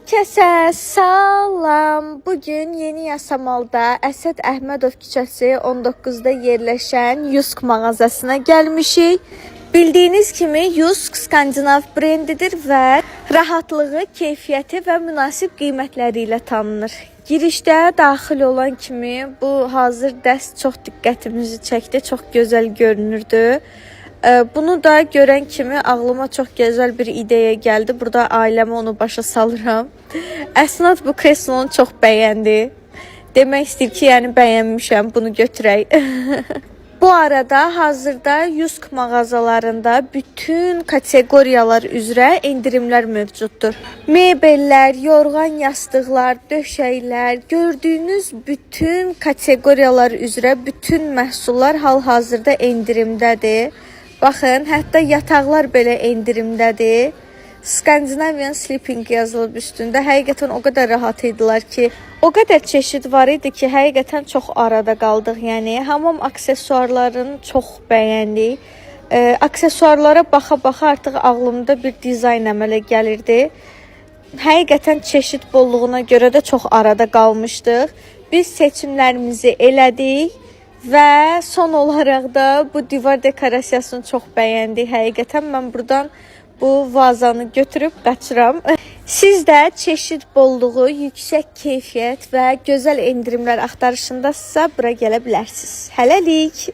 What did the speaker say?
Hər kəsə salam. Bugün Yeni Yasamalda Əsəd Əhmədov küçəsi 19-da yerləşən Jysk mağazasına gəlmişik. Bildiyiniz kimi Jysk Skandinav brendidir və rahatlığı, keyfiyyəti və münasib qiymətləri ilə tanınır. Girişdə daxil olan kimi bu hazır dəst çox diqqətimizi çəkdi, çox gözəl görünürdü. Bunu da görən kimi ağlıma çox gözəl bir ideya gəldi. Burada ailəmə onu başa salıram. Əsnad bu kreslonu çox bəyəndi. Demək istəyir ki, yəni bəyənmişəm, bunu götürək. Bu arada hazırda Jysk mağazalarında bütün kateqoriyalar üzrə endirimlər mövcuddur. Mebellər, yorğan yastıqlar, döşəklər, gördüyünüz bütün kateqoriyalar üzrə bütün məhsullar hal-hazırda endirimdədir. Baxın, hətta yataqlar belə endirimdədir. Scandinavian Sleeping yazılıb üstündə. Həqiqətən o qədər rahat idilər ki, o qədər çeşid var idi ki, həqiqətən çox arada qaldıq. Yəni hamam aksesuarlarını çox bəyəndik. Aksesuarlara baxa-baxa artıq ağlımda bir dizayn əmələ gəlirdi. Həqiqətən çeşid bolluğuna görə də çox arada qalmışdıq. Biz seçimlərimizi elədik və son olaraq da bu divar dekorasiyasını çox bəyəndik. Həqiqətən mən burdan bu vazanı götürüb qaçıram. Siz də çeşid bolluğu, yüksək keyfiyyət və gözəl endirimlər axtarışındasınızsa bura gələ bilərsiniz. Hələlik.